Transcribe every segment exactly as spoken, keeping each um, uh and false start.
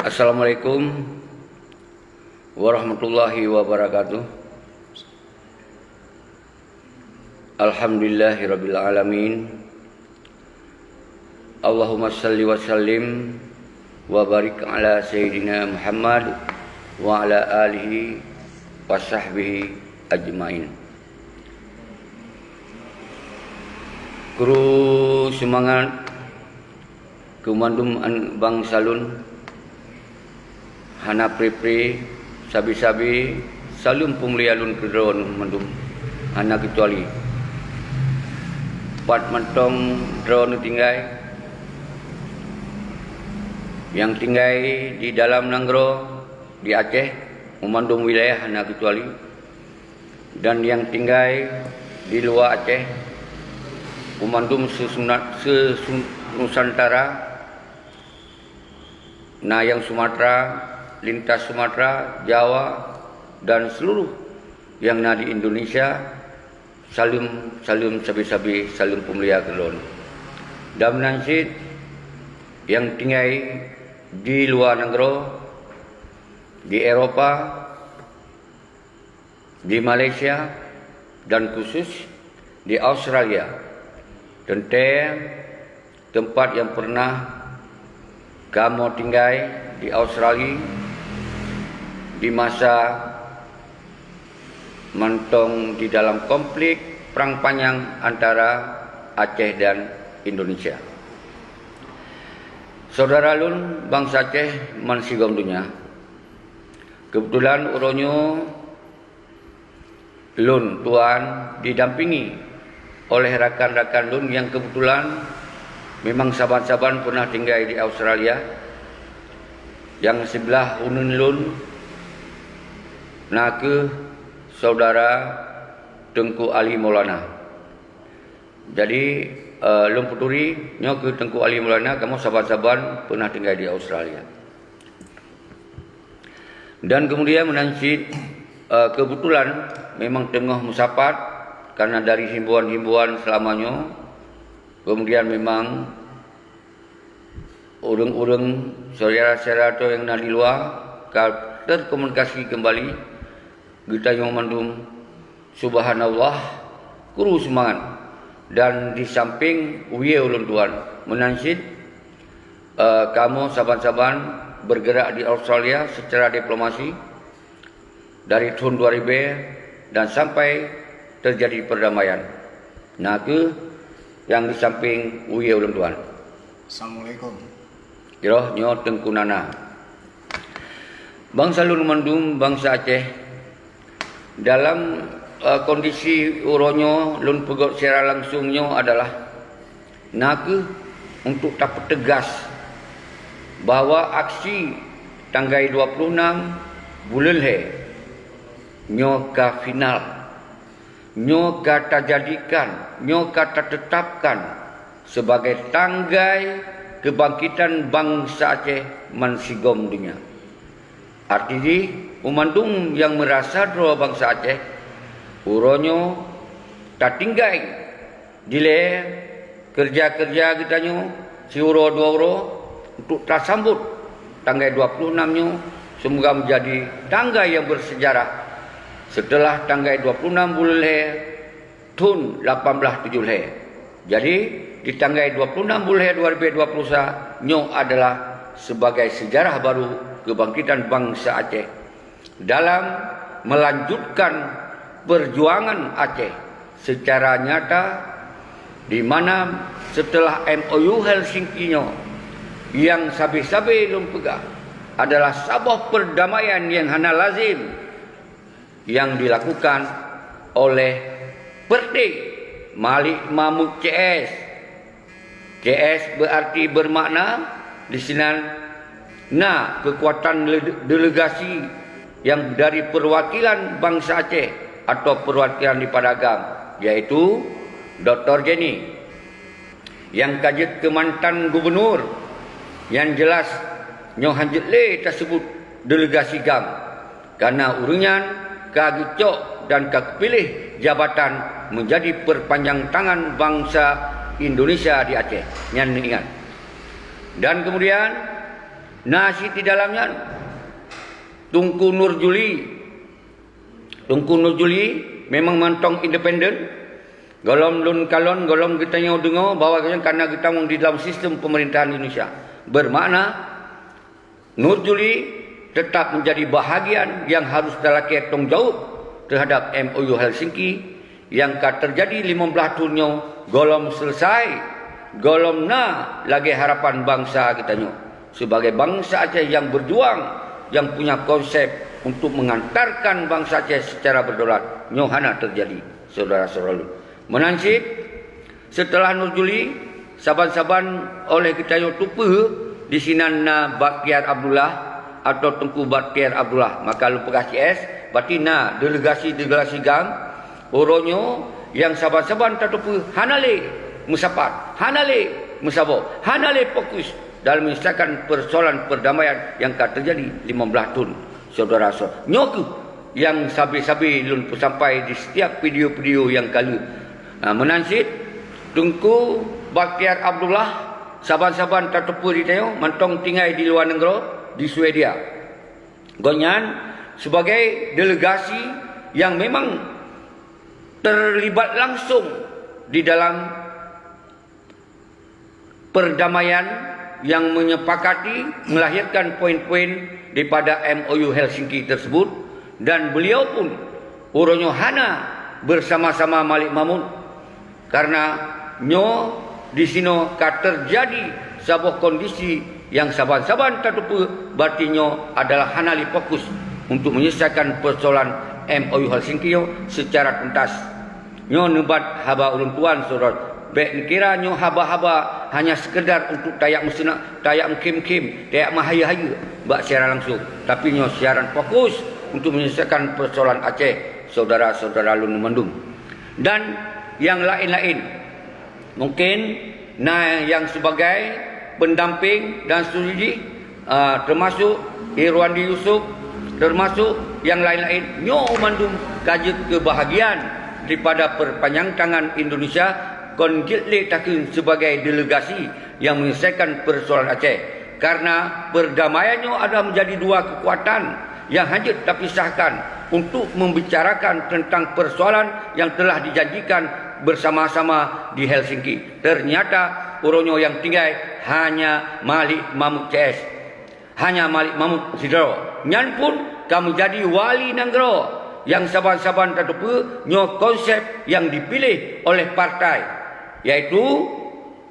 Assalamualaikum warahmatullahi wabarakatuh. Alhamdulillahirabbil alamin. Allahumma salli wa sallim wa barik ala sayyidina Muhammad wa ala alihi wa sahbihi ajmain. Kru seumangat keu mandum bansa lôn, hana pre-pre, sabe-sabe, saleuem peumulia lôn keu droeneuh mandum, hana keucuali. Pat mantong droeneuh tinggai, nyang tinggai di dalam nanggroe di Aceh, u mandum wilayah hana keucuali, dan nyang tinggai di luwa Aceh, u mandum sesunat-, sesu-, Nusantara, na nyang Sumatera, lintas Sumatera, Jawa, dan seluruh nyang na di Indonesia, saleuem, saleuem sabe-sabe, saleuem peumulia keu lôn. Dan meunan cit nyang tinggai di luwa nanggroe, di Eropa, di Malaysia, dan khusus di Australia. Teuntée teumpat nyang peureunah kamoe tinggai di Australia di masa mantong di dalam konflik prang panyang antara Aceh dan Indonesia. Saudara lôn bansa Aceh man sigom donya, keubeutulan uroe nyoe lôn tuan didampingi oleh rakan-rakan lôn nyang keubeutulan memang saban-saban peunah tinggai di Australia. Nyang siblah uneuen lôn na kheueh Saudara Teungku Ali Maulana. Jadi, eh, lôn peuturi, nyoe kheueh Teungku Ali Maulana, kamoe saban-saban peunah tinggai di Australia. Dan keumudian meunan cit, eh, keubeutulan memang teungoh meusapat, kareuna dari himbauan-himbauan seulama nyoe, keumudian memang ureuëng-ureuëng, syedara-syedara droe nyang na di luwa ka teukomunikasi keumbali. Geutanyoe mandum, subhanallah, kru seumangat. Dan di sampéng wie ulôn tuan, meunan cit, eh, kamoe saban-saban bergerak di Australia secara diplomasi dari thon dua ribu dan sampai terjadi perdamaian. Na kheueh nyang di sampéng wie ulôn tuan. Assalamualaikum. Jroh nyoe Teungku Nana. Bansa lôn mandum, bansa Aceh, dalam, eh, kondisi uroe nyoe lôn peugét secara langsung nyoe adalah na kheueh untuk tapeuteugas bahwa aksi tanggai dua puluh enam buleuen lhée nyoe ka final, nyoe ka tajadikan, nyoe ka tateutapkan sibagai tanggai keubangkitan bansa Aceh man sigom donya. Arti jih, u mandum nyang meurasa droe bansa Aceh, uroe nyoe tatinggai dilée keureuja-keureuja geutanyoe siuroe dua uroe untuk tasambot tanggai dua puluh enam nyoe, seumoga meujadi tanggai nyang beuseujarah seuteulah tanggai dua puluh enam buleuen lhée thon lapan blaih tujoh lhée. Jadi, di tanggai dua puluh enam buleuen lhée dua ribu dua puluh sa nyoe adalah sibagai seujarah baru keubangkitan bansa Aceh dalam meulanjutkan peujuangan Aceh seucara nyata, di mana seuteulah M O U Helsinki nyoe nyang sabe-sabe lôn peugah adalah saboh peurdamaian nyang hana lazem nyang dilakukan oleh Perdé Malik Mahmud C S. C S berarti bermakna disinan na keukuatan le-, delegasi nyang dari peurwakilan bansa Aceh atau peurwakilan daripada GAM, yaitu Doktor Jenny, nyang ka jeuet keu mantan gubunur. Nyang jeulaih nyoe hana jeuet lé taseubut delegasi GAM, kareuna ureuëng nyan ka geucok dan ka geupiléh jabatan meujadi peupanjang tangan bansa Indonesia di Aceh. Nyan neuingat. Dan keumudian, Na cit di dalam nyan, Teungku Nur Juli. Teungku Nur Juli memang mantong independen. Gohlom lôn kalon, gohlom geutanyoe deungoe bahwa nyan karena geutamong di dalam sistem pemerintahan Indonesia. Bermakna, Nur Juli tetap menjadi bahagian yang harus talakée tanggung jaweueb terhadap M O U Helsinki nyang ka teujadi limong blaih thon nyoe gohlom seuleusoe, gohlom na lagée harapan bansa geutanyoe. Sibagai bansa Aceh nyang berjuang, nyang punya konsep untuk mengantarkan bansa Aceh secara berdaulat, nyoe hana teujadi, syedara-syedara lôn. Meunan cit, seuteulah Nur Juli, saban-saban oleh geutanyoe tupeue disinan na Bakhtiar Abdullah atau Teungku Bakhtiar Abdullah, maka lôn peugah C S, berarti na delegasi-delegasi GAM, uroe nyoe nyang saban-saban tatupeue hana lé meusapat, hana lé meusaboh, hana lé fokus dalam menyelesaikan persoalan perdamaian nyang ka teujadi limong blaih thon, syedara-syedara. Nyoe kheueh nyang sabe-sabe lôn peusampai di setiap video-video nyang ka lheueh. Nah, meunan cit, Teungku Bakhtiar Abdullah, saban-saban tatupeue di tanyoe mantong tinggai di luwa nanggroe, di Swedia. Gobnyan sibagai delegasi nyang memang terlibat langsung di dalam perdamaian nyang menyepakati melahirkan poin-poin daripada M O U Helsinki tersebut, dan beliau pun uroe nyoe hana bersama-sama Malik Mahmud, karena nyoe disinoe ka teujadi saboh kondisi nyang saban-saban tatupeue, berarti nyoe adalah hana lé fokus untuk menyelesaikan persoalan M O U Helsinki nyoe secara tuntas. Nyoe neubat haba ulôn tuan, syedara. Bék neukira nyoe haba-haba hanya sekedar untuk tajak meuseunang, tajak meukhém-khém, tajak meuhayeue-hayeue bak siaran langsung. Tapi nyoe siaran fokus untuk menyelesaikan persoalan Aceh, syedara-syedara lôn mandum. Dan nyang laén-laén. Mungkin na nyang sibagai pendamping dan setuju jih, ah, termasuk Irwandi Yusuf, termasuk nyang laén-laén. Nyoe mandum ka jeuet keu bahagian daripada perpanjang tangan Indonesia kon jeuet lé takheun sibagai delegasi nyang menyelesaikan persoalan Aceh. Karena perdamaian nyoe adalah menjadi dua kekuatan nyang hana jeuet tapisahkan untuk membicarakan tentang persoalan yang telah dijanjikan bersama-sama di Helsinki. Ternyata uroe nyoe nyang tinggai hanya Malik Mahmud C S. Hanya Malik Mahmud sidroe. Nyan pun ka meujadi wali nanggroe nyang saban-saban tatupeue nyoe konsep nyang dipiléh oleh partai, yaitu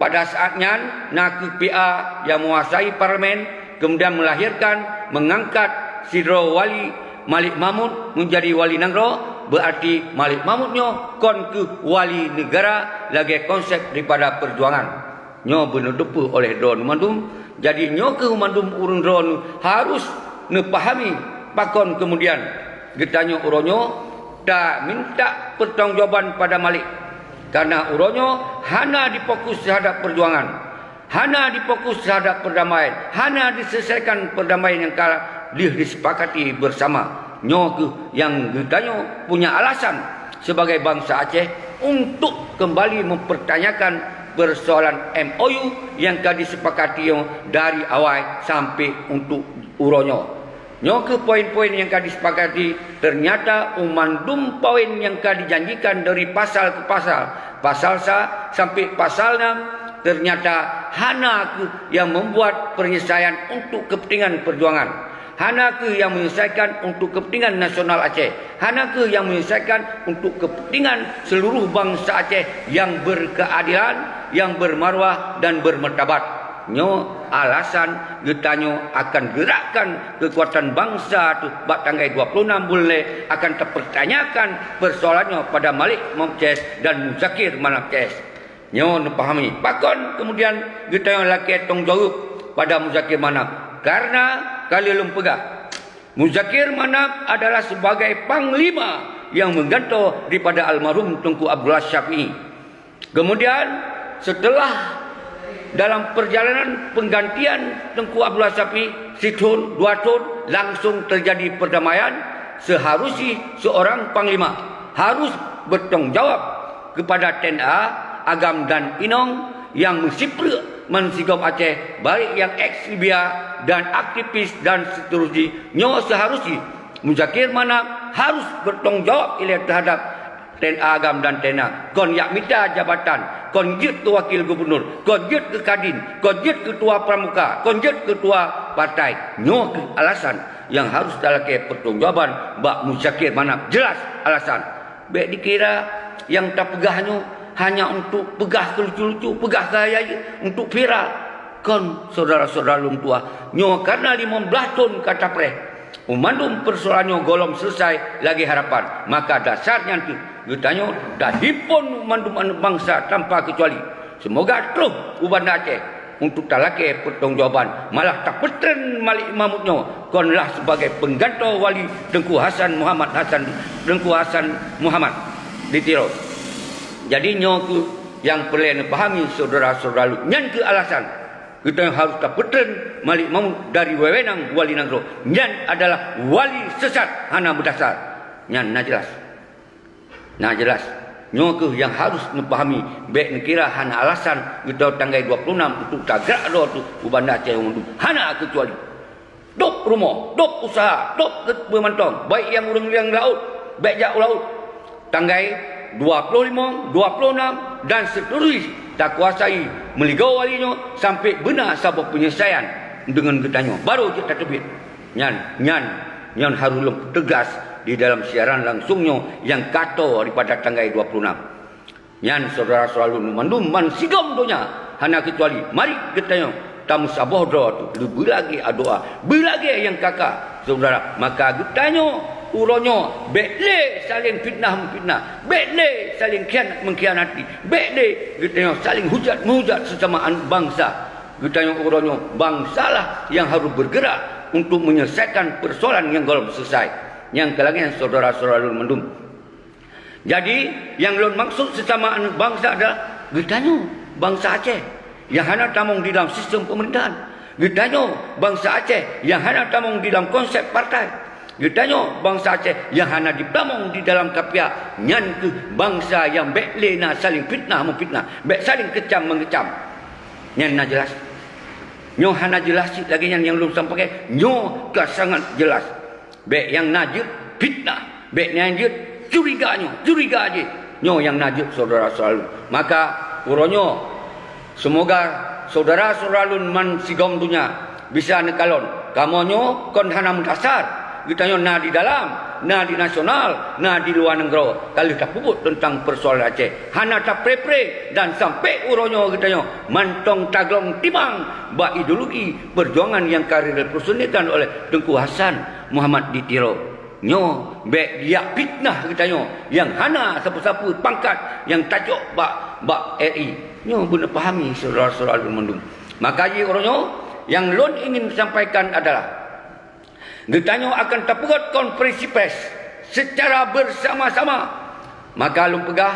pada saat nyan na kheueh P A nyang menguasai parlemen, kemudian melahirkan, mengangkat sidroe wali Malik Mahmud menjadi wali nanggroe, berarti Malik Mahmud nyoe kon kheueh wali negara lagée konsep daripada perjuangan. Nyoe beuneuteupeu oleh droeneuh mandum. Jadi nyoe kheueh mandum ureuëng droeneuh harus neupahami pakon kemudian geutanyoe uroe nyoe taminta pertanggungjawaban pada Malik. Karena uroe nyoe hana difokus terhadap perjuangan, hana difokus terhadap perdamaian, hana diselesaikan perdamaian nyang ka lheueh disepakati bersama. Nyoe kheueh nyang geutanyoe punya alasan sebagai bansa Aceh untuk kembali mempertanyakan persoalan M O U nyang ka disepakati nyoe dari awai sampai untuk uroe nyoe. Nyoe kheueh poin-poin nyang ka disepakati, ternyata u mandum poin nyang ka dijanjikan dari pasal ke pasal, pasal sa sampai pasal enam, ternyata hana kheueh nyang membuat penyelesaian untuk kepentingan perjuangan. Hana kheueh nyang menyelesaikan untuk kepentingan nasional Aceh. Hana kheueh nyang menyelesaikan untuk kepentingan seluruh bansa Aceh nyang berkeadilan, nyang bermaruah dan bermartabat. Nyoe alasan geutanyoe akan geurakkan keukuatan bansa teuh bak tanggai dua puluh enam buleuen lhée akan tapertanyakan persoalan nyoe pada Malik Mahmud C S dan Muzakir Manaf C S. Nyoe neupahami, pakon kemudian geutanyoe lakée tanggung jaweueb pada Muzakir Manaf? Karena ka lheueh lôn peugah, Muzakir Manaf adalah sebagai panglima nyang meugantoe daripada almarhum Teungku Abdullah Syafi'i. Kemudian, setelah dalam perjalanan penggantian Teungku Abdullah Syafi'i, sithon, dua thon, langsung terjadi perdamaian, seharus jih seorang panglima harus bertanggung jawab kepada T N A, agam dan inong nyang meusipreuk Mansigom Aceh, baik nyang eks Libya dan aktivis dan seterusnya, nyoe seuharus jih Muzakir Manaf harus bertanggung jawab ilée teuhadab T N A agam dan T N A. Kon jak mita jabatan, kon jeuet keu wakil gubunur, kon jeuet keu kadin, kon jeuet keutua pramuka, kon jeuet keutua partai. Nyoe kheueh alasan nyang harus talakée pertanggungjawaban bak Muzakir Manaf. Jelas alasan. Bék dikira nyang tapeugah nyoe hanya untuk peugah keu lucu-lucu, peugah keu hayai, untuk viral. Kon, syedara-syedara lôn tuha, nyoe karna limong blaih thon ka tapreh. Meumandum peusoalan nyoe gohlom seuleusai lagée harapan. Maka dasar nyan kheueh geutanyoe tahimpon meumandum aneuëk bansa tanpa keucuali. Seumoga troh u Banda Aceh untuk talakée pertanggungjawaban, malah tapeutren Malik Mahmud nyoe kon lah sibagai penggantoe wali Teungku Hasan Muhammad Hasan, Teungku Hasan Muhammad di Tiro. Jadi nyoe kheueh nyang peureulée neupahami syedara-syedara lôn. Nyan kheueh alasan geutanyoe harôh tapeutren Malik Mahmud dari wewenang wali nanggroe. Nyan adalah wali sesat, hana meudasar. Nyan na jeulaih. Na jeulaih. Nyoe kheueh nyang harôh neupahami, bék neukira hana alasan geutanyoe tanggai dua ploh nam untuk tagrak droe teuh u Banda Aceh Mandum. Hana keucuali. Dôb rumoh, dôb useuha, dôb keu beumantong, baik nyang ureuëng nyang laôt, bék jak u laôt. Tanggai dua ploh limong, dua ploh nam dan seuteurusjih takuasai meuligoe wali nyoe sampoe beuna saboh peunyeusayan deungon geutanyoe, barô jeuet tateubiet. Nyan, nyan, nyan harôh lôn peuteugas di dalam siaran langsong nyoe nyang ka tô daripada tanggai dua ploh nam. Nyan syedara-syedara lôn mandum ban sigom donya, hana keucuali, mari geutanyoe tameusaboh droe teuh, lé beulagée adoa, beulagée nyang ka-ka, syedara. Maka geutanyoe uroe nyoe bék lé saléng fitnah-meufitnah, bék lé saléng khianat-meukhianati, bék lé geutanyoe saléng hujat-meuhujat seusama aneuëk bansa. Geutanyoe uroe nyoe bansalah nyang harôh beugeurak untuk meunyeuleusakan peusoalan nyang gohlom seuleusai. Nyang keulangén syedara-syedara lôn mandum. Jadi, nyang lôn maksud seusama aneuëk bansa adalah geutanyoe bansa Aceh nyang hana tamong di dalam sistem peumeurintahan. Geutanyoe bansa Aceh nyang hana tamong di dalam konsep partai. Geutanyoe bansa Aceh nyang hana jitamong di dalam kapiah, nyan kheueh bansa nyang bék lé na saléng fitnah-meufitnah, bék saléng keucam-meungeucam. Nyan na jeulaih. Nyoe hana jeulaih cit lagée nyan nyang lôn sampaikan, nyoe ka sangat jeulaih. Bék nyang na jeuet fitnah, bék nyang jeuet curiga nyoe, curiga jih. Nyoe nyang na jeuet syedara-syedara lôn. Maka uroe nyoe, seumoga syedara-syedara lôn ban sigom donya bisa neukalon, kamoe nyoe kon hana meudasar. Geutanyoe na di dalam, na di nasional, na di luwa nanggroe, ka lheueh tapeubuet teuntang peusoalan Aceh. Hana tapré-pré dan sampoe uroe nyoe geutanyoe mantong taglong timang bak ideologi peujuangan nyang ka direpresentekan oleh Teungku Hasan Muhammad di Tiro. Nyoe bék jak fitnah geutanyoe nyang hana sapeue-sapeue pangkat nyang tacok bak, bak R I. Nyoe beuneuh pahami syedara-syedara lôn mandum. Maka jih uroe nyoe nyang lôn ingin sampaikan adalah geutanyoe akan tapeugot konferensi pers seucara beusama-sama. Maka lôn peugah,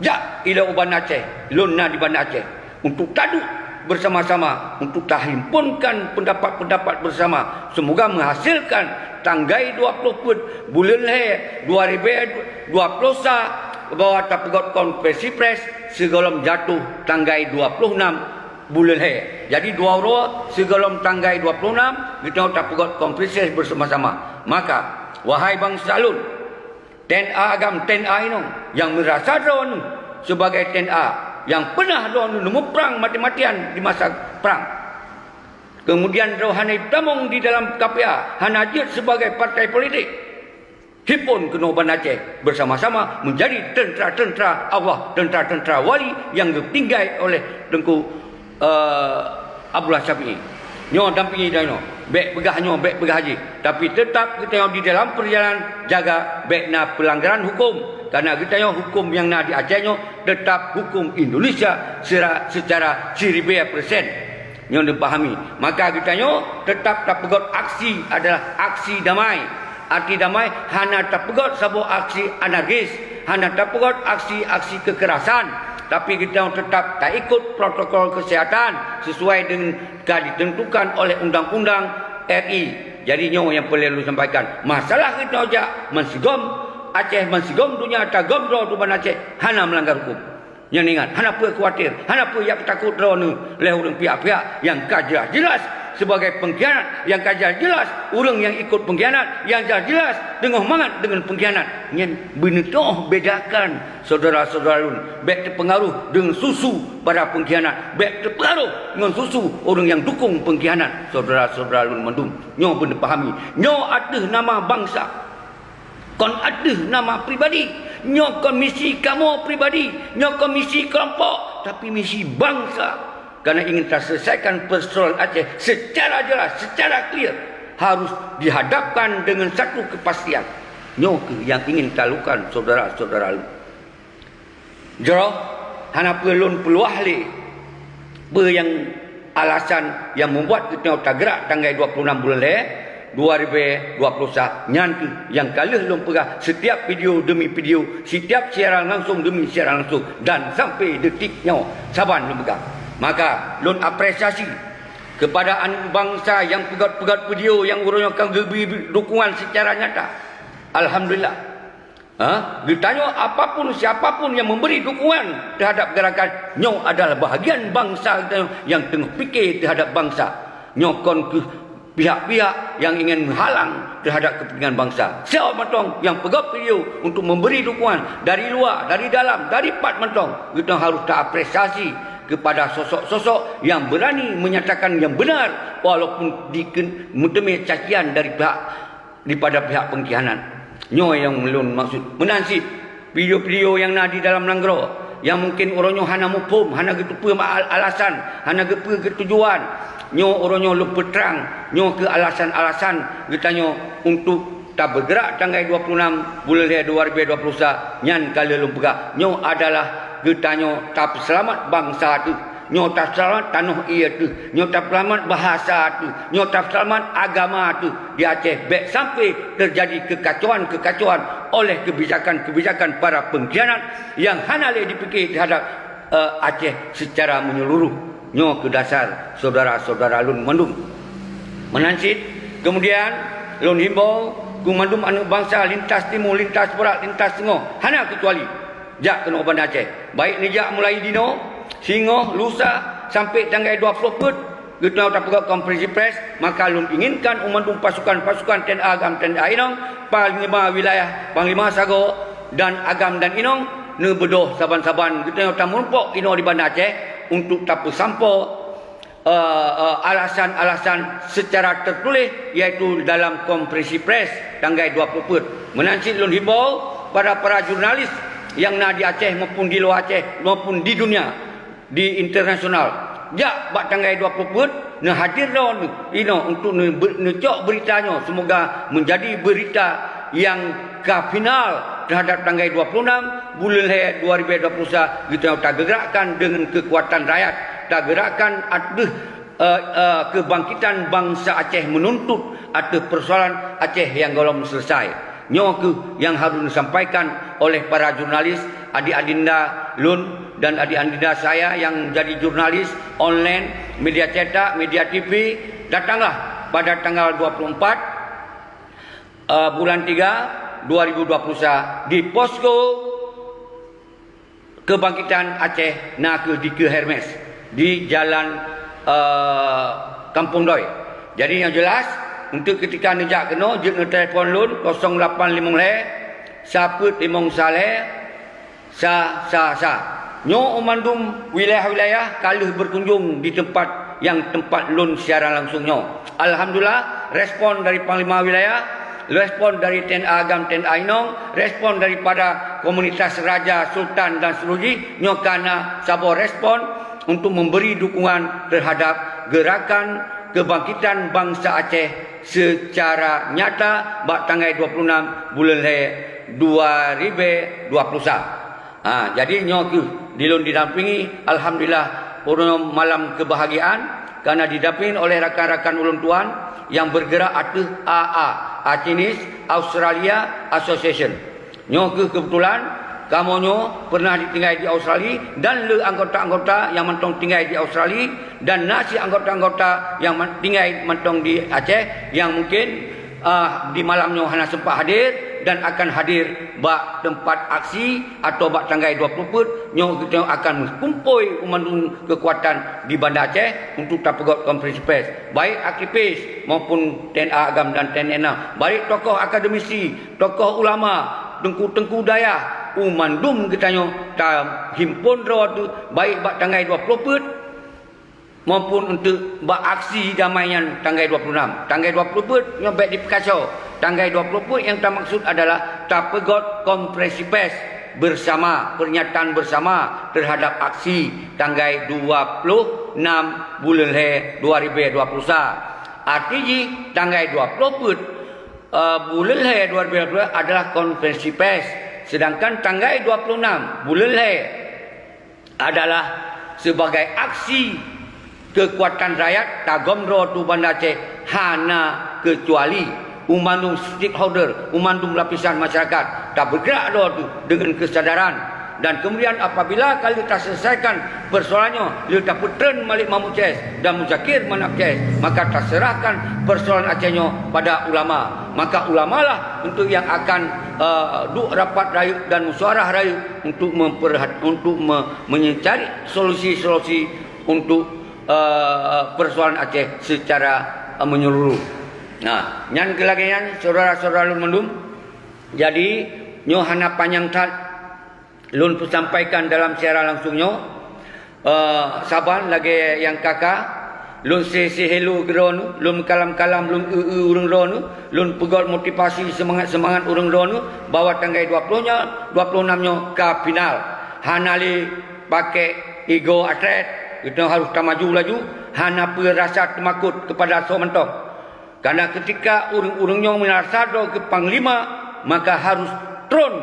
jak ilée u Banda Aceh, lôn na di Banda Aceh, untuk taduek beusama-sama, untuk tahimpunkan peundapat-peundapat beusama, seumoga meuhasilkan tanggai dua ploh peuet buleuen lhée dua ribée dua ploh sa bahwa tapeugot konferensi pers sigohlom jatoh tanggai dua ploh nam buleuen lhée. Jadi dua uroe sigohlom tanggai dua ploh nam geutanyoe tapeugot konferensi pers beusama-sama. Maka, wahai bansa lôn, T N A agam, T N A inong, nyang meurasa droeneuh sibagai T N A nyang peunah droeneuh neumuprang maté-matéan di masa prang. Keumudian droe hana jitamong di dalam kapiah, hana jeuet sibagai partai politik. Himpon keunoe Banda Aceh beusama-sama meujadi teuntra-teuntra Allah, teuntra-teuntra wali nyang geutinggai oleh Teungku eh, Abdullah Syafi'i. Nyoe dampingi droeneuh, bék peugah nyoe, bék peugah jih. Tapi teutap geutanyoe di dalam peurjalanan jaga bék na peulanggaran huköm. Kareuna geutanyoe huköm nyang na di Aceh nyoe teutap huköm Indonesia sera-, seucara siribée persen. Nyoe neupahami. Maka geutanyoe teutap tapeugot aksi adalah aksi damai. Aksi damai hana tapeugot saboh aksi anarkis, hana tapeugot aksi-aksi keukerasan, tapi geutanyoe teutap taikot protokol keuseuhatan sisuai deungon ka ditentukan oleh undang-undang R I. Jadi nyoe nyang peureulée lôn sampaikan. Masalah geutanyoe jak mansigom Aceh, mansigom donya tagom droe teuh Banda Aceh hana meulanggar huköm. Nyan ingat, hana peue khawatir, hana peue jak peutakot droeneuh lé ureuëng pihak-pihak nyang ka jeulaih-jeulaih sibagai pengkhianat, nyang ka jeulaih-jeulaih ureuëng nyang ikot pengkhianat, nyang jeulaih-jeulaih teungoh mangat deungon pengkhianat. Nyan beuneutoh bedakan, syedara-syedara lôn, bék teupeungaruh deungon susu para pengkhianat, bék teupeungaruh ngon susu ureuëng nyang dukong pengkhianat, syedara-syedara lôn mandum. Nyoe beuneuh pahami, nyoe ateueh nama bansa. Kon ateueh nama pribadi. Nyoe kon misi kamoe pribadi. Nyoe kon misi kelompok, tapi misi bansa. Karena ingin taselesaikan persoalan Aceh secara jelas, secara clear, harus dihadapkan dengan satu kepastian. Nyoe keuh nyang ingin talakukan, syedara-syedara lôn. Jroh, hana peue lôn peuluah lé peue nyang alasan nyang membuat geutanyoe tageurak tanggai dua puluh enam buleuen lhée dua ribu dua puluh sa nyan keuh nyang ka lheueh lôn peugah setiap video demi video, setiap siaran langsung demi siaran langsung, dan sampai detik nyoe saban lôn peugah. Maka, lôn apresiasi kepada aneuëk bansa nyang peugét-peugét video nyang uroe nyoe ka geubri dukungan secara nyata. Alhamdulillah. Ha? Geutanyoe apapun, siapapun yang memberi dukungan terhadap gerakan nyoe adalah bahagian bansa geutanyoe yang teungoh pike terhadap bansa. Nyoe kon keuh pihak-pihak yang ingin menghalang terhadap kepentingan bansa. Siapa mantong yang peugah video untuk memberi dukungan dari luar, dari dalam, dari pat mantong, geutanyoe harus taapresiasi kepada sosok-sosok yang berani menyatakan yang benar walaupun diken-, meuteumé cacian dari pihak daripada pihak pengkhianat. Nyoe nyang lôn maksud. Meunan cit, video-video nyang na di dalam nanggroe, nyang mungken uroe nyoe hana muphom, hana geuteupeue ma-, al-, alasan, hana geuteupeue keutujuan. Nyoe uroe nyoe lôn peutrang, nyoe keuh alasan-alasan geutanyoe untuk tabeugerak tanggai dua puluh enam buleuen lhée dua ribu dua puluh sa nyan ka lheueh lôn peugah. Nyoe adalah geutanyoe tapeuseulamat bansa teuh. Nyoe taseulamat tanoh ié teuh, nyoe taseulamat bahasa teuh, nyoe taseulamat agama teuh di Aceh. Bék sampai teujadi keukacauan-keukacauan oleh keubijakan-keubijakan para peungkhianat nyang hana lé jipike teuhadab, eh, Aceh seucara meunyeuluruh. Nyoe keuh dasar syedara-syedara lôn mandum. Meunan cit, keumudian lôn himbau keu mandum aneuëk bansa lintas timu, lintas barat, lintas teungoh, hana keucuali. Jak keunoe u Banda Aceh, baik neujak mulai jinoe, singoh, lusa, sampai tanggai dua ploh peuet, geutanyoe tapeugah konferensi pers, maka lôn inginkan u mandum pasukan-pasukan T N A agam, T N A inong, panglima wilayah, panglima sagoe, dan agam dan inong, neubeudôh saban-saban geutanyoe tameurumpok inoe di Banda Aceh untuk tapeusampoe eh, eh, alasan-alasan secara tertulis, yaitu dalam konferensi pers tanggai dua ploh peuet. Meunan cit lôn himbau pada para jurnalis nyang na di Aceh maupun di luwa Aceh maupun di dunia, di internasional. Jak bak tanggai dua ploh peuet, neuhadir droeneuh inoe untuk neube-, neucok beurita nyoe. Semoga menjadi beurita nyang ka final teuhadab tanggai dua ploh enam buleuen lhée dua ribu dua puluh sa geutanyoe tageugerakkan deungon keukuatan rakyat, tageugerakkan ateueh, eh, eh, keubangkitan bansa Aceh meununtut ateueh peusoalan Aceh nyang gohlom seuleusai. Nyoe keuh nyang harôh neusampaikan oleh para jurnalis, adik adinda lôn dan adik adinda saya nyang jadi jurnalis online, media cetak, media T V, datanglah pada tanggal dua puluh empat eh, bulan tiga dua ribu dua puluh sa di posko kebangkitan Aceh na keuh di Keu Hermes di jalan, eh, Kampung Doi. Jadi nyang jelas, untuk ketika neujak keunoe, jeuet neutelepon lôn kosong lapan limong lhée, sa peuet limong sa lhée, sa, sa, sa. Nyoe u mandum wilayah-wilayah ka lheueh beukunjong di teumpat nyang teumpat lôn siaran langsung nyoe. Alhamdulillah, respon dari panglima wilayah, respon dari T N A agam, T N A inong, respon daripada komunitas raja, sultan dan seluruh jih, nyoe ka na saboh respon untuk memberi dukungan terhadap gerakan kebangkitan bansa Aceh secara nyata bak tanggai dua puluh enam buleuen lhée dua ribu dua puluh sa. Ha, jadi nyoe keuh di lôn didampingi, alhamdulillah, uroe nyoe malam kebahagiaan karena didampingi oleh rakan-rakan ulôn tuan yang bergerak ateueh A A, Achinis Australia Association. Nyoe keuh keubeutulan kamoe nyoe peureunah ditinggai di Australia dan le anggota-anggota nyang mantong tinggai di Australia dan na cit anggota-anggota nyang man-, tinggai mantong di Aceh nyang mungken, ah, di malam nyoe hana sempat hadir. dan akan hadir bak teumpat aksi atau bak tanggai dua ploh peuet nyoe, geutanyoe akan meukumpôi mandum keukuatan di Banda Aceh untuk tapeugot konferensi pers, baik aktivis maupun T N A agam dan T N A, baik tokoh akademisi, tokoh ulama, teungku-teungku dayah, u mandum geutanyoe tahimpon droe teuh, baik bak tanggai dua ploh peuet maupun untuk bak aksi damai nyan tanggai dua ploh enam. Tanggai dua ploh peuet nyoe bék dipeukaco. Tanggai dua ploh peuet nyang tamaksud adalah tapeugot konferensi pers bersama, pernyataan bersama terhadap aksi tanggai dua ploh enam buleuen lhée dua ribée dua puluh sa. Arti jih, tanggai dua ploh peuet, eh, buleuen lhée dua ribée dua puluh adalah konferensi pers, sedangkan tanggai dua ploh enam buleuen lhée adalah sebagai aksi keukuatan rakyat tagom droe teuh Banda Aceh hana keucuali u mandum stakeholder, u mandum lapisan masyarakat tabeugrak droe teuh deungon keusadaran. Dan kemudian apabila ka lheueh taselesaikan persoalan nyoe, lheueh tapeutreun Malik Mahmud C S dan Muzakir Manaf C S, maka taserahkan persoalan Aceh nyoe pada ulama. Maka ulamalah untuk yang akan, eh, duek rapat rayeuk dan musyawarah rayeuk untuk memperhat-, untuk me-, mencari solusi-solusi untuk, eh, persoalan Aceh secara, eh, menyeluruh. Nah, nyan keuh lagée nyan, syedara-syedara lôn mandum. Jadi, nyoe hana panyang that lôn peusampaikan dalam siaran langsung nyoe. Eh, saban lagée nyang ka-ka, lôn se-se hello keu droeneuh, lôn meukalam-kalam, lôn eu-eu ureuëng droeneuh, lôn peugot motivasi seumangat-seumangat ureuëng droeneuh bahwa tanggai dua ploh nyoe, dua ploh enam nyoe ka final. Hana lé pakai ego atlet, geutanyoe harôh tamaju laju, hana peue rasa teumakot keupada soe mantong. Karena keutika ureuëng-ureuëng nyoe meurasa droe keu panglima, maka harôh tron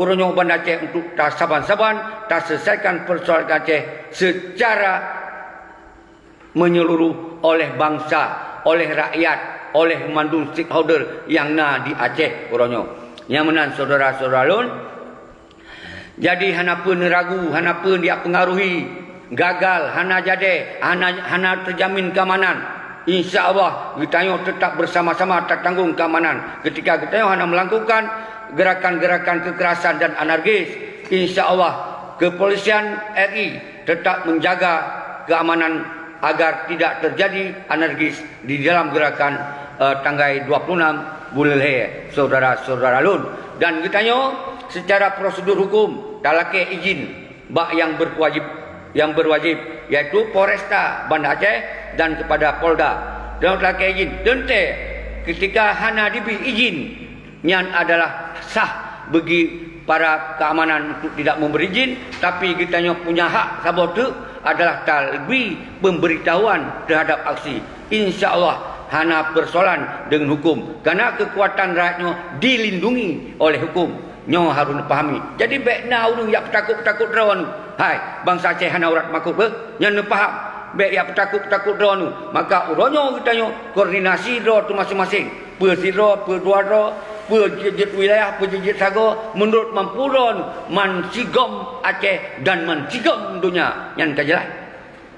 uroe nyoe Banda Aceh untuk tasaban-saban taselesaikan persoalan Aceh secara menyeluruh oleh bangsa, oleh rakyat, oleh mandum stakeholder nyang na di Aceh uroe nyoe. Nyang meunan syedara-syedara lôn, jadi hana peue neuragu, hana peue dipengaruhi, gagal, hana jadi, hana, hana terjamin keamanan. Insya Allah, geutanyoe tetap bersama-sama tatanggong keamanan. Ketika geutanyoe hana melakukan gerakan-gerakan kekerasan dan anarkis, insya Allah, kepolisian R I tetap menjaga keamanan agar tidak terjadi anarkis di dalam gerakan, eh, tanggai dua puluh enam buleuen lhée, syedara-syedara lôn. Dan geutanyoe secara prosedur hukum talakée izin bak yang berwajib, yang berwajib, yaitu Polresta Banda Aceh dan kepada Polda. Dan talakée izin, teuntée ketika hana dibri izin, nyan adalah sah bagi para keamanan untuk tidak memberi izin, tapi geutanyoe punya hak saboh teuk adalah tabri pemberitahuan terhadap aksi. Insya Allah hana persoalan dengan hukum, karena kekuatan rakyat nyoe dilindungi oleh hukum. Nyoe harôh neupahami. Jadi bék na ureuëng jak peutakot-peutakot droeneuh. Hai, bansa Aceh hana urat makot beuh, nyan neupaham. Bék jak peutakot-peutakot droeneuh. Maka uroe nyoe geutanyoe koordinasi droe teuh maséng-maséng. Peue sidroe, peue dua droe, peue jeuet-jeuet wilayah, peue jeuet-jeuet sagoe, meunurot mampu droeneuh, man sigom Aceh dan man sigom donya. Nyan ka jeulaih.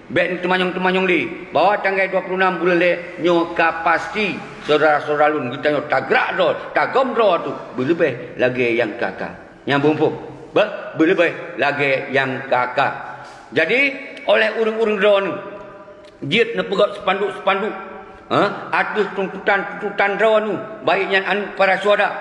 Bék teumanyong-teumanyong lé, bahwa tanggai dua puluh enam buleuen lhée nyoe ka pasti, syedara-syedara lôn, geutanyoe tagrak droe, tagom droe teuh beuleubeh lagée nyang ka-ka. Nyang beumpôh, beuh, beuleubeh lagée nyang ka-ka. Jadi, oleh ureuëng-ureuëng droeneuh jeuet neupeugot spanduk-spanduk, ha, ateueh tuntutan-tuntutan droeneuh, baik nyan aneuk para syuhada,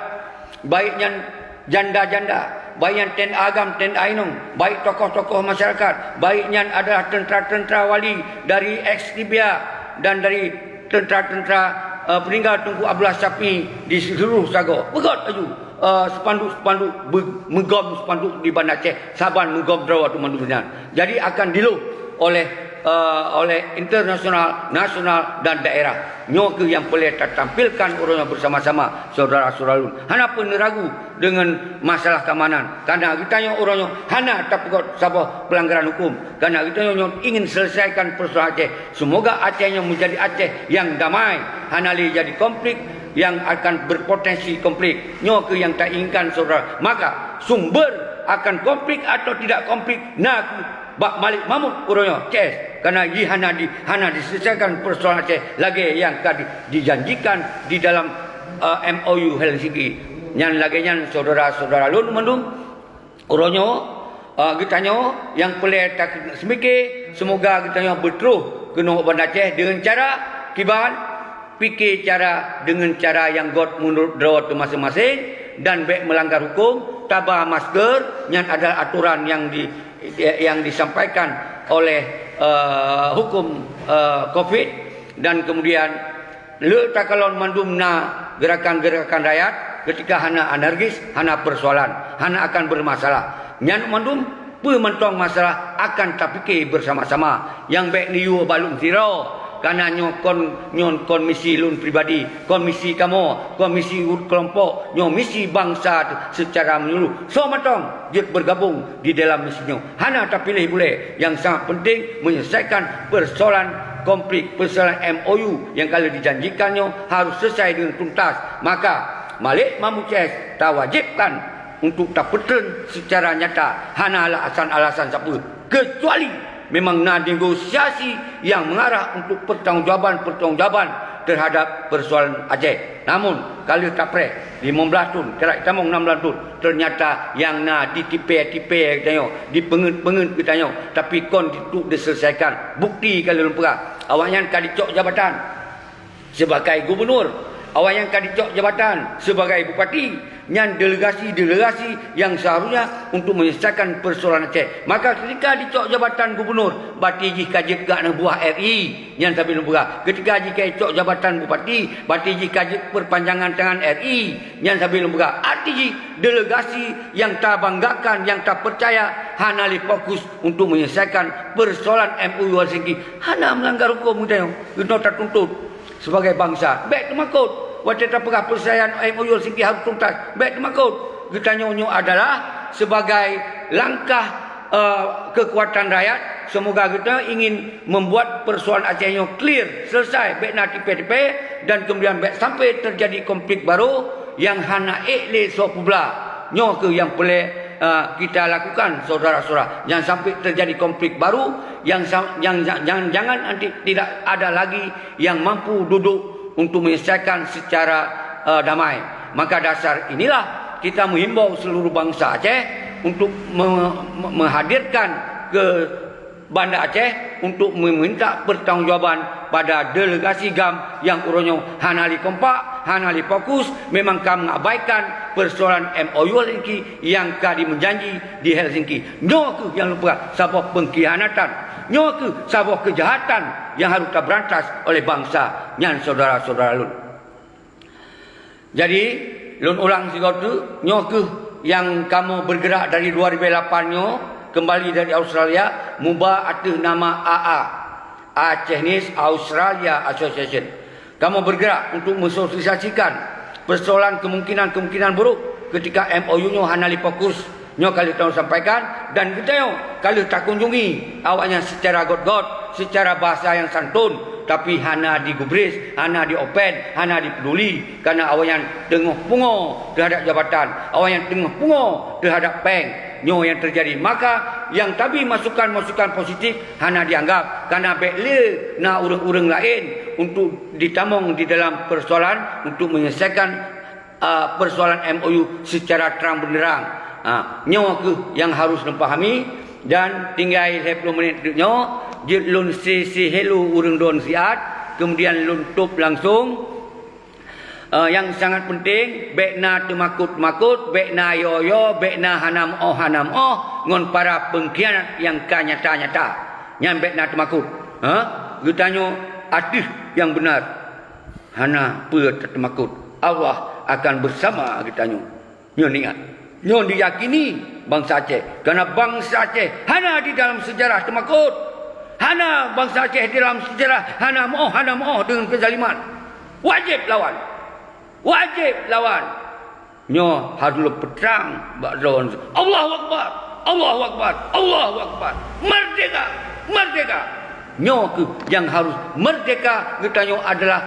baik nyan janda-janda, baik nyan T N A agam, T N A inong, baik tokoh-tokoh masyarakat, baik nyan adalah teuntara-teuntara wali dari ex Libya dan dari teuntara-teuntara, eh, peuninggal Teungku Abdullah Syafi'i di seuluruh sagoe. Peugot laju, eh, spanduk-spanduk, be-, meugom spanduk di Banda Aceh, saban meugom droe teuh mandum nyan. Jadi akan dilôh oleh, eh, oleh internasional, nasional dan daerah. Nyoe keuh nyang peureulée tatampilkan uroe nyoe beusama-sama, syedara-syedara lôn. Hana peue neuragu deungon masalah keamanan, karena geutanyoe uroe nyoe hana tapeugot saboh peulanggaran huköm, karena geutanyoe nyoe ingin selesaikan persoalan Aceh. Semoga Aceh nyoe menjadi Aceh yang damai, hana lé jadi konflik yang akan berpotensi konflik. Nyoe keuh nyang tainginkan, syedara. Maka sumber akan konflik atau tidak konflik na keuh bak Malik Mahmud uroe nyoe, C S, karena jih hana di, hana diselesaikan persoalan Aceh lagée nyang ka di, dijanjikan di dalam, eh, M O U Helsinki. Nyan lagée nyan syedara-syedara lôn mandum, uroe nyoe, eh, geutanyoe nyang peureulée taseumike, seumoga geutanyoe beutroh keunoe u Banda Aceh deungon cara kiban, pike cara deungon cara nyang gét meunurot droe teuh maséng-maséng dan bék meulanggar huköm, taba masker, nyan adalah atoran nyang di, nyang disampaikan oleh, eh, huköm, eh, covid, dan kemudian le takalon mandum na geurakan-geurakan rakyat ketika hana anarkis, hana persoalan, hana akan bermasalah. Nyan mandum peue mantong masalah akan tapike bersama-sama. Nyang bék neuyue bak lôn sidroe, kana nyoe kon, nyoe kon misi lôn pribadi, kon misi kamoe, kon misi ureuëng keulompok, nyoe misi bansa seucara menyeluruh. Soe mantong jeuet bergabung di dalam misi nyoe. Hana tapiléh bulée, nyang sangat penting menyelesaikan persoalan konflik, persoalan M O U nyang ka lheueh dijanjikan nyoe harus selesai dengan tuntas. Maka, Malik Mahmud C S tawajibkan untuk tapeutreun secara nyata, hana alasan-alasan sapeue, kecuali memang na negosiasi yang mengarah untuk pertanggungjawaban-pertanggungjawaban terhadap persoalan Aceh. Namun, ka lheueh tapreh limong blaih thon, kira tamong nam blaih thon, ternyata nyang na ditipée-tipée geutanyoe, dipeungeut-peungeut geutanyoe, tapi kon dituk diselesaikan. Bukti ka lheueh lôn peugah, awaknyan ka dicok jabatan sebagai gubunur, awaknyan ka dicok jabatan sebagai bupati, nyan delegasi-delegasi yang seharusnya untuk menyelesaikan persoalan Aceh. Maka ketika dicok jabatan gubunur, berarti jih ka jeuet keu aneuk buah R I, nyan sabe lôn peugah. Ketika jih ka jicok jabatan bupati, berarti jih ka jeuet perpanjangan tangan R I, nyan sabe lôn peugah. Arti jih, delegasi yang tabanggakan, yang tapercaya, hana lé fokus untuk menyelesaikan persoalan M O U Helsinki. Hana melanggar huköm geutanyoe, geutanyoe tatuntut sebagai bansa. Bék teumakot. Watée tapeugah persoalan M O U Helsinki harus tuntas, bék teumakot. Geutanyoe nyoe adalah sebagai langkah, eh, kekuatan rakyat. Semoga geutanyoe ingin membuat persoalan Aceh nyoe clear, selesai, bék na tipée-tipée, dan kemudian bék sampai terjadi konflik baru nyang hana ék lé soe peublah. Nyoe kheueh nyang peureulée, eh, kita lakukan, syedara-syedara. Jangan sampai terjadi konflik baru, yang sa-, yang, yang, jangan nanti tidak ada lagi yang mampu duduk untuk menyelesaikan secara, eh, damai. Maka dasar inilah kita menghimbau seluruh bangsa Aceh untuk me-, me-, menghadirkan ke Banda Aceh untuk meminta pertanggungjawaban pada delegasi GAM yang uroe nyoe hana lé kompak, hana lé fokus, memang ka mengabaikan persoalan M O U Helsinki yang ka dimeujanji di Helsinki. Nyoe kheueh nyang lôn peugah saboh pengkhianatan. Nyoe kheueh saboh keujahatan nyang harôh tabeurantas oleh bansa nyan, syedara-syedara lôn. Jadi, lôn ulang sigoe teuk, nyoe kheueh nyang kamoe bergerak dari dua ribu lapan nyoe, kembali dari Australia, muba ateueh nama A A, Acehnese Australia Association. Kamoe bergerak untuk mensosialisasikan persoalan kemungkinan-kemungkinan buruk ketika M O U nyoe hana lé fokus. Nyoe ka lheueh tanyoe sampaikan dan geutanyoe ka lheueh takunjungi awaknyan secara gét-gét, secara bahasa nyang santun, tapi hana digubris, hana di-open, hana dipeduli, karena awaknyan teungoh pungoe teuhadap jabatan, awaknyan teungoh pungoe teuhadap péng. Nyoe nyang teujadi. Maka, nyang tabri masukan-masukan positif hana dianggap, karena bék lé na ureuëng-ureuëng laén untuk ditamong di dalam persoalan untuk menyelesaikan, a, persoalan M O U secara terang benderang. Ha, nyoe kheueh nyang harôh neupahami dan tinggai lhée ploh menit teuk nyoe, jeuet lôn si-, si hello ureuëng droen siat, kemudian lôn tôb langsong. Eh, nyang sangat penting, bék na teumakot-makot, bék na yo-yo, bék na hana meuoh-hana meuoh ngon para pengkhianat nyang ka nyata-nyata. Nyan bék na teumakot. Ha? Geutanyoe ateueh nyang beuna. Hana peue tateumakot. Allah akan bersama geutanyoe. Nyoe ingat. Nyoe diyakini bansa Aceh. Karena bansa Aceh hana di dalam sejarah teumakot. Hana bansa Aceh di dalam sejarah hana meuoh, hana meuoh deungon kezaliman. Wajéb lawan. Wajéb lawan. Nyoe harôh lôn peutrang bak droen. Allahu Akbar! Allahu Akbar! Allahu Akbar! Merdeka! Merdeka! Nyoe kheueh nyang harôh merdeka geutanyoe adalah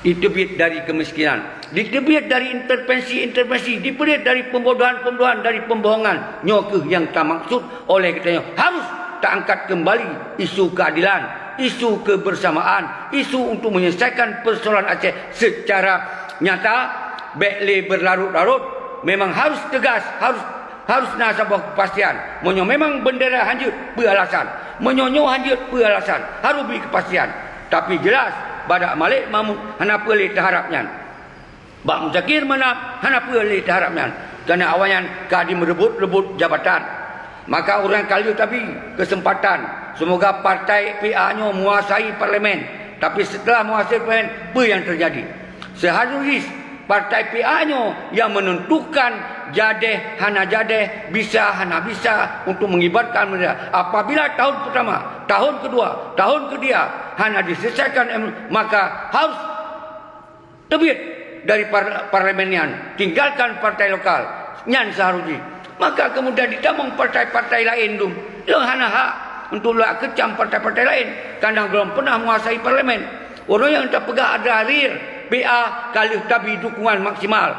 diteubiet dari kemiskinan, diteubiet dari intervensi-intervensi, diteubiet dari pembodohan-pembodohan, dari pembohongan. Nyoe kheueh nyang tamaksud oleh geutanyoe. Harôh taangkat keumbali isu keadilan, isu kebersamaan, isu untuk menyelesaikan persoalan Aceh secara nyata, Bék lé beularot-larot, memang harôh teugas, harôh, harôh na saboh keupastian. Meunyoe memang beundera hanjeuet, peue alasan? Meunyoe nyoe hanjeuet, peue alasan? Harôh bri keupastian. Tapi jeulaih, bak Malik Mahmud hana peue lé teuharab nyan. Bak Muzakir Manaf hana peue lé teuharab nyan, kareuna awaknyan ka jimeureubot-reubot jabatan. Maka ureuëng ka lheueh tabri keuseumpatan, seumoga partai P A nyoe meuwasai parlemen. Tapi seuteulah meuwasai parlemen, peue nyang teujadi? Seuharôh jih partai P A nyoe nyang meunentukan jadéh hana jadéh, bisa hana bisa untuk mengibarkan bendera. Apabila tahun pertama, tahun kedua, tahun ketiga hana diselesaikan, em, maka harôh teubiet dari par-, parlemen nyan, tinggalkan partai lokal nyan seuharôh jih. Maka keumudian jitamong partai-partai laén dum. Lôn hana hak untuk lôn keucam partai-partai laén, kareuna gohlom peunah meuwasai parlemen. Ureuëng nyang tapeugah adalah real P A ka lheueh tabri dukungan maksimal.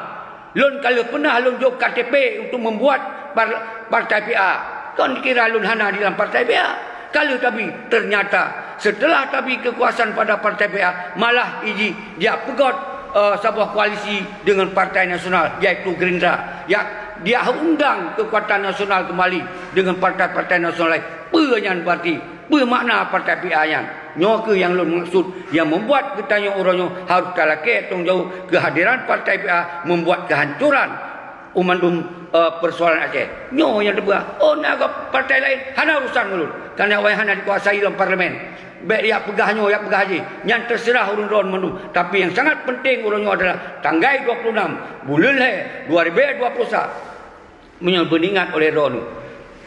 Lôn ka lheueh peunah lôn jok K T P untuk membuat par-, partai P A. Kon kira lôn hana di dalam partai P A. Ka lheueh tabri, ternyata seuteulah tabri keukuasaan pada partai P A, malah iji jak peugöt, eh, saboh koalisi deungon partai nasional, yaitu Gerindra. Jak, jak undang keukuatan nasional keumbali deungon partai-partai nasional laén. Peue nyan beurati? Peue makna partai P A nyan? Nyoe kheueh nyang lôn meukeusut, nyang membuat geutanyoe uroe nyoe harôh talakée tanggông jaweueb keuhadiran partai P A membuat keuhancoran u mandum, eh, peusoalan Aceh. Nyoe nyang teupeugah, oh, na partai laén, hana urusan ulôn. Kareuna awai hana dikuasai lam parlemen. Bék jak peugah nyoe, jak peugah jih. Nyan teuseurah ureuëng droeneuh mandum. Tapi nyang sangat penting uroe nyoe adalah tanggai dua puluh enam buleuen lhée dua ribu dua puluh satu. Meunyoe beuingat olée droeneuh,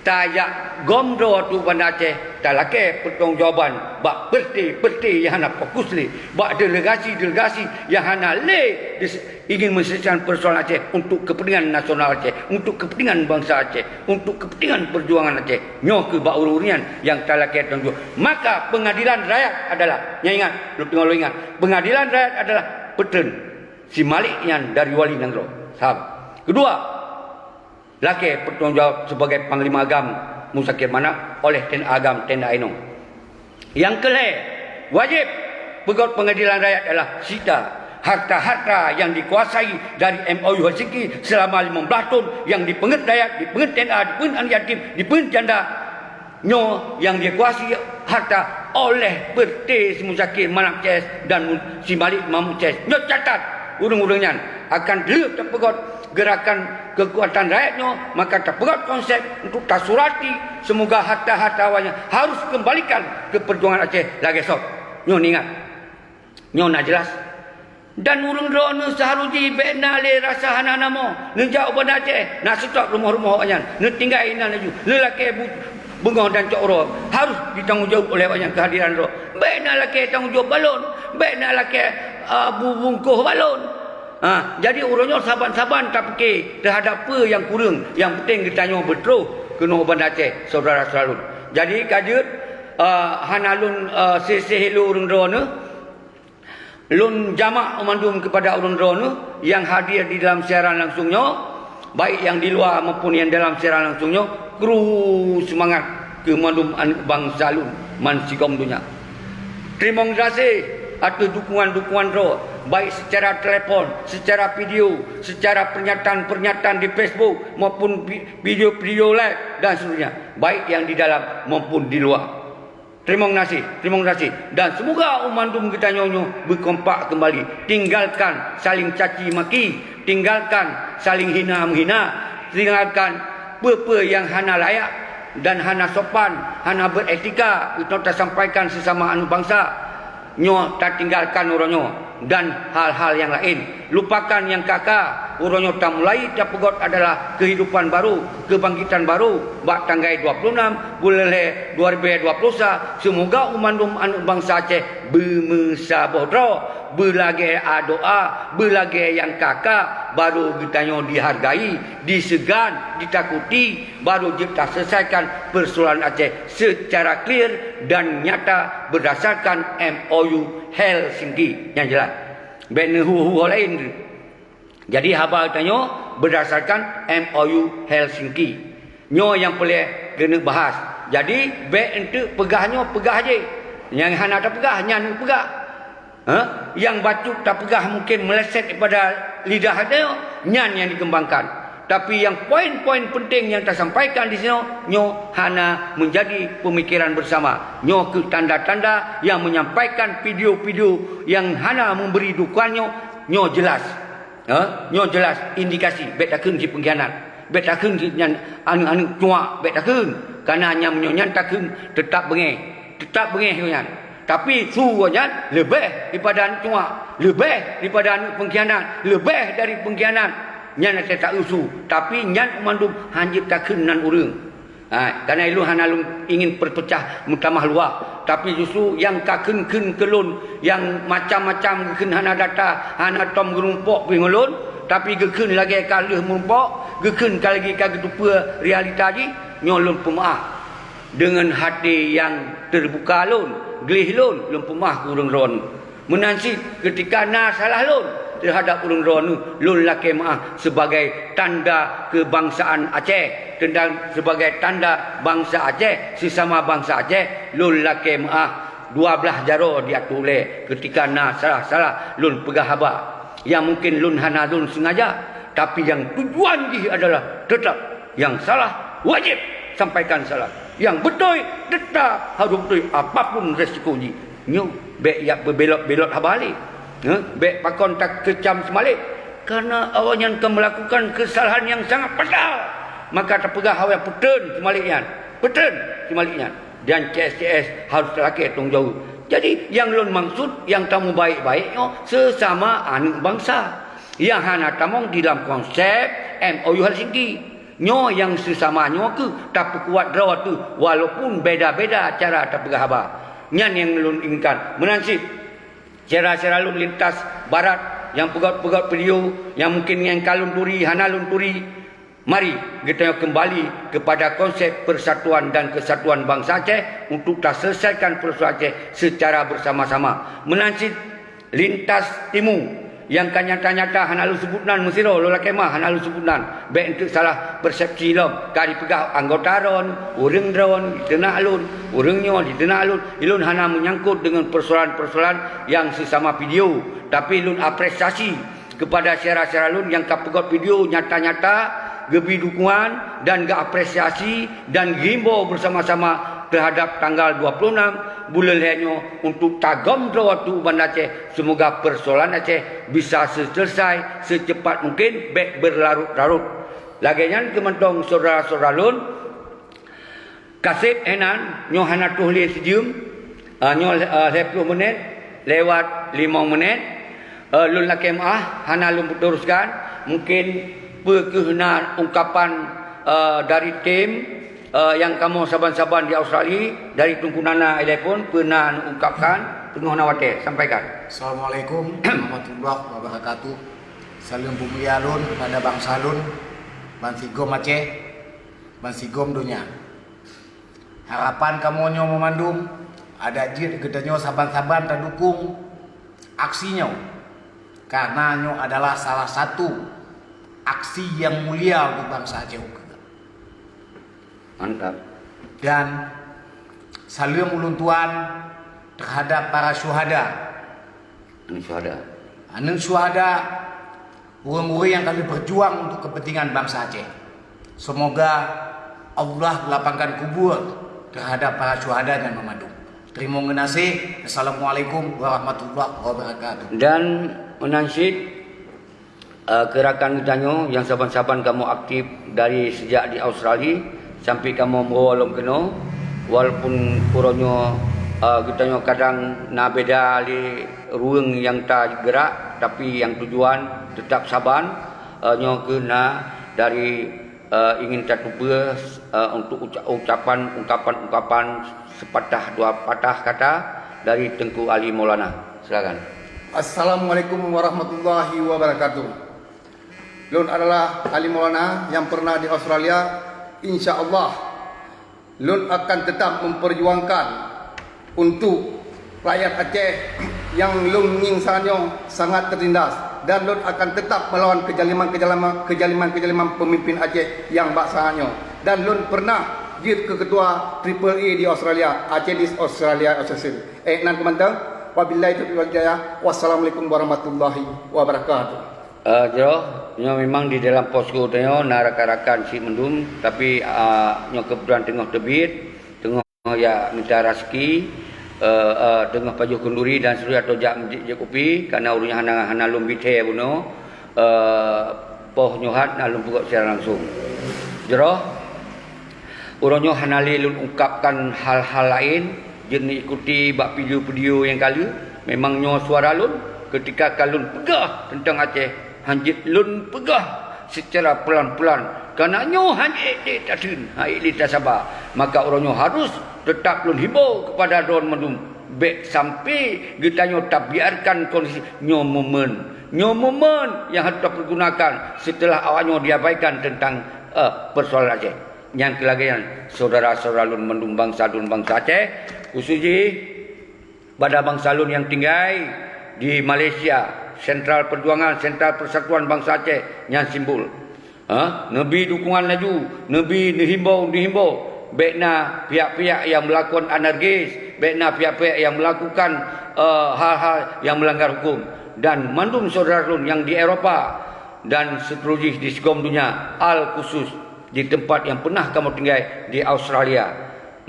tajak gom droe u Banda Aceh, talakée peutanggung jawaban bak peureuté-peureuté nyang hana fokus lé, bak delegasi-delegasi nyang hana lé dis-, ingin menyelesaikan persoalan Aceh untuk kepentingan nasional Aceh, untuk kepentingan bansa Aceh, untuk kepentingan perjuangan Aceh. Nyoe kheueh bak ureuëng-ureuëng nyan nyang talakée tanggông jaweueb. Maka pengadilan rakyat adalah, nyang ingat, lôn teungoh lôn ingat, pengadilan rakyat adalah peutreun si Malik nyan dari wali nanggroe. Satu. Kedua, lakée peutanggung jawab sebagai Panglima GAM Muzakir Manaf oleh T N A GAM T N A Inong. Nyang keulhée, wajéb peugöt pengadilan rakyat adalah sita harta-harta nyang dikuasai dari M O U Helsinki selama lima belas thon nyang dipeungét rakyat, dipeungét T N A, dipeungét aneuk yatim, dipeungét janda. Nyoe nyang dikuasai harta oleh Peureté si Muzakir Manaf C S dan Mu-, si Malik Mahmud C S. Nyoe catat, ureuëng-ureuëng nyan akan lheueh tapeugöt geurakan keukuatan rakyat nyoe, maka tapeugöt konsep untuk tasurati seumoga harta-harta awaknyan harôh keumbalikan keu peujuangan Aceh lagée soe. Nyoe neuingat. Nyoe na jeulaih. Dan ureuëng droeneuh seuharôh jih bék na lé rasa hana namoe. Neujak u Banda Aceh, na seutôt rumoh-rumoh awaknyan. Neutinggai inan laju. Lé lakée bu-, beungoh dan cok uroe harôh jitanggông jaweueb oleh awaknyan keuhadiran droe. Bék na lakée tanggông jaweueb bak lôn. Bék na lakée, a, bu-, bungkôh bak lôn. Ha, jadi uroe nyoe saban-saban tapike teuhadap peue nyang kureueng, nyang peunteng geutanyoe beutroh keunoe u Banda Aceh, syedara seulalu. Jadi ka jeuet, a, hana lôn, a, siseh lôn ureuëng droeneuh. Lôn jamak mandum keupada ureuëng droeneuh nyang hadir di dalam siaran langsung nyoe, baik nyang di luwa maupun nyang dalam siaran langsung nyoe, kru seumangat keu mandum aneuëk bansa lôn bansigom donya. Teurimong gaséh ateueh dukungan-dukungan droe, baik seucara telepon, seucara video, seucara pernyataan-pernyataan di Facebook maupun vi-, video-video live dan seterusnya, baik nyang di dalam maupun di luwa. Teurimong gaséh, teurimong gaséh. Dan seumoga u mandum geutanyoe nyoe beukompak keumbali. Tinggalkan saling caci maki, tinggalkan saling hina meuhina, tinggalkan peue-peue nyang hana layak dan hana sopan, hana beretika untuk tasampaikan sesama aneuëk bansa. Nyoe tatinggalkan uroe nyoe dan hal-hal nyang laén. Lupakan nyang ka-ka, uroe nyoe tamulai tapeugöt adalah keuhidupan baru, keubangkitan baru bak tanggai dua puluh enam buleuen lhée dua ribu dua puluh sa. Seumoga u mandum aneuëk bansa Aceh beumeusaboh droe, beulagée adoa, beulagée nyang ka-ka, baru geutanyoe dihargai, diseugan, ditakuti, baru jeuet taselesaikan peusoalan Aceh seucara clear dan nyata beurdasarkan M O U Helsinki nyang jeulaih. Bék neuhu-hu laén. Jadi haba tanyoe beurdasarkan M O U Helsinki. Nyoe nyang peureulée keuneuk bahas. Jadi bék eunteuk peugah nyoe peugah jih. Nyang hana tapeugah nyan peugah. Ha? Nyang bacut tapeugah mungken meuleset daripada Lidah nyoe nyan nyang dikembangkan. Tapi nyang poin-poin penting nyang tasampaikan di sinoe nyoe hana menjadi pemikiran bersama. Nyoe keuh tanda-tanda nyang menyampaikan video-video nyang hana memberi dukungan nyoe, nyoe jelas. Ha? Nyoe jelas indikasi bèk takheun cit pengkhianat. Bèk takheun cit nyan aneuk-aneuk cuak, bèk takheun. Karena nyang meunyoe nyan takheun teutap beungèh. Teutap beungèh nyan. Tapi su nyan leubeh daripada aneuk cuak, leubeh daripada aneuk pengkhianat, leubeh dari pengkhianat. Nyan até ta-eu su, tapi nyan mandum hanjeuet takheun nan ureueng. Ha, karena ilôn hana lôn ingin perpecah meutamah luwah, tapi justru nyang ka kheun-kheun keu lôn, nyang macam-macam geukheun hana data, hana tom geurumpok pih ngon lôn, tapi geukheun lagèe ka lheueh meurumpok, geukheun ka lagèe ka geuteupeue realita jih, nyoe lôn peumeu'ah. Deungon haté nyang teubuka lôn, gleh lôn, lôn peumeu'ah keu ureueng droeneuh. Meunan cit, keutika na salah lôn teuhadap ureueng droeneuh, lôn lakèe meu'ah sibagai tanda keubangsaan Aceh, teuntang sibagai tanda bansa Aceh, sesama bansa Aceh, lôn lakèe meu'ah dua blaih jaroe di ateueh ulèe keutika na salah-salah lôn peugah haba nyang mungken lôn hana lôn sengaja, tapi nyang tujuan jih adalah teutap nyang salah wajéb sampaikan salah, nyang beutôi teutap harôh beutôi apapun resiko jih. Nyoe bèk jak beubelot-belot haba lé. Heh, bèk pakon takeucam seumalek. Karena awaknyan ka meulakukan keusalahan nyang sangat fatal. Maka tapeugah awaknyan peuteun seumalek nyan. Peuteun seumalek nyan. Dan C S C S harôh talakèe tanggung jaweueb. Jadi, nyang lôn maksud, nyang tameubaék-baék nyoe seusama aneuk bansa. Nyang hana tamong di lam konsep M O U Helsinki. Nyoe nyang seusama nyoe keuh tapeukuat droe teuh, walaupun beda-beda cara tapeugah haba. Nyan nyang lôn inginkan. Meunan cit, syedara-syedara lôn lintas barat nyang peugöt-peugöt video nyang mungken nyang ka lôn turi, hana lôn turi, mari geutanyoe keumbali keupada konsep persatuan dan kesatuan bansa Aceh untuk taselesaikan persoalan Aceh secara bersama-sama. Meunan cit, lintas timu nyang ka nyata-nyata hana lôn seubut nan meusidroe, lôn lakèe meu'ah hana lôn seubut nan. Bèk eunteuk salah persepsi lom, ka jipeugah anggota droen, ureueng droen diteunak lôn, ureueng nyoe diteunak lôn. Ilôn hana meunyangkot deungon persoalan-persoalan nyang seusama video, tapi lôn apresiasi keupada syedara-syedara lôn nyang ka peugöt video nyata-nyata geubri dukungan dan geuapresiasi dan geuimbau bersama-sama teuhadap tanggal dua puluh enam buleuen lhèe nyoe untuk tagom droe ateueh u Banda Aceh. Seumoga persoalan Aceh bisa seuteulesai seucepat mungken, bèk beularot-larot. Lagèe nyan keuh mantong syedara-syedara lôn, ka sép hènan, nyoe hana troh lé sijeuem, ah, nyoe, ah, lhèe ploh meunét lewat limong meunét. Eh, lôn lakèe meu'ah hana lôn peuteruskan, mungken peu kheueh na ungkapan, eh, dari tim, eh, nyang kamoe saban-saban di Australia, dari Teungku Nana ilèe phôn, peu na neuungkapkan, teungoh na watèe, sampaikan. Assalamualaikum warahmatullahi wabarakatuh. Saleuem peumulia lôn keupada bansa lôn, bansigom Aceh, bansigom donya. Harapan kamoe nyoe meumandum, adak jeuet geutanyoe saban-saban tadukong aksi nyoe, karena nyoe adalah salah satu aksi nyang mulia untuk bansa Aceh ukeue. Mantap. Dan saleuem ulôn tuan terhadap para syuhada. Aneuk syuhada. Aneuk syuhada, ureueng-ureueng nyang ka lheueh berjuang untuk kepentingan bansa Aceh. Semoga Allah lapangkan kubur terhadap para syuhada nyan meumandum. Teurimong geunaséh. Assalamualaikum warahmatullahi wabarakatuh. Dan meunan cit, eh, keu rakan geutanyoe nyang saban-saban kamoe aktif dari sejak di Australia sampai kamoe meuwoe lom keunoe, walaupun uroe nyoe, eh, geutanyoe kadang na beda lé ruweueng nyang tageurak, tapi nyang tujuan teutap saban, eh, nyoe keuh na dari, eh, ingin tateupeue, eh, untuk uca-, ucapan, ungkapan-ungkapan sepatah dua patah kata dari Teungku Ali Maulana. Silakan. Assalamualaikum warahmatullahi wabarakatuh. Lôn adalah Ali Maulana nyang pernah di Australia. Insya Allah, lôn akan tetap memperjuangkan untuk rakyat Aceh nyang lôn ngieng saat nyoe sangat tertindas, dan lôn akan tetap melawan kezaliman-kezaliman, kezaliman-kezaliman pemimpin Aceh nyang bak saat nyoe. Dan lôn pernah jeuet keu ketua Triple A di Australia, Aceh Dis Australia Association. Eh, nan keuh mantong. Wabillahi taufiq wal hidayah. Wassalamualaikum warahmatullahi wabarakatuh. Eh, jroh, nyoe memang di dalam posko tanyoe na rakan-rakan cit mandum, tapi, ah, nyoe kebetulan teungoh teubiet, teungoh ya mita raseuki, eh, eh, teungoh pajoh khanduri dan seterusnya atau jak meujieb-jieb kupi, karena ureueng nyoe hana, hana lôn bi thèe bunoe, eh, poh nyoe hat na lôn peugöt secara langsung. Jroh, uroe nyoe hana lé lôn ungkapkan hal-hal laén, jeuet neuikuti bak video-video nyang ka lheueh. Memang nyoe suara lôn, keutika ka lôn peugah teuntang Aceh, hanjeuet lôn peugah seucara peulan-peulan. Karena nyoe hana ék lé tatheun, hana ék lé tasaba. Maka uroe nyoe harôh teutap lôn himbô keupada droen mandum, bèk sampoe geutanyoe tabiarkan kondisi nyoe momen. Nyoe momen nyang harôh tapeugunakan seuteulah awak nyoe diabaikan teuntang, eh, peusoalan Aceh. Nyang keu lagèe nyan, syedara-syedara lôn mandum bansa lôn bansa Aceh, khusos jih bak bansa lôn nyang tinggai di Malaysia, sentral peujuangan, sentral persatuan bansa Aceh nyan simbol. Ha? Neubi dukungan laju, neubi neuhimbô, neuhimbô. Bèk na pihak-pihak nyang meulakukan anarkis, bèk na pihak-pihak nyang meulakukan, eh, hal-hal nyang meulanggar huköm. Dan mandum syedara lôn nyang di Eropa dan seuteurujih di sigom donya, al khusos di teumpat nyang peunah kamoe tinggai di Australia.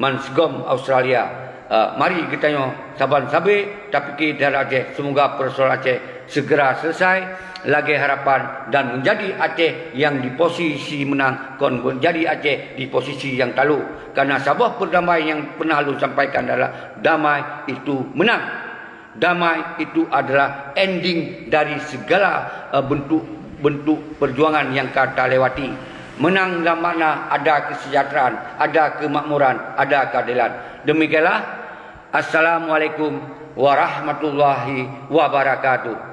Man sigom Australia, eh, mari geutanyoe saban sabe tapike dan Aceh, seumoga peusoalan Aceh segera selesai, lagèe harapan dan meunjadi Aceh nyang di posisi meunang kon meunjadi Aceh di posisi nyang talo. Karena saboh peudamai nyang peunah lôn sampaikan adalah damai itu meunang. Damai itu adalah ending dari segala, eh, bentuk-bentuk perjuangan nyang ka talewati. Meunang lam makna ada kesejahteraan, ada kemakmuran, ada keadilan. Demikianlah. Assalamualaikum warahmatullahi wabarakatuh.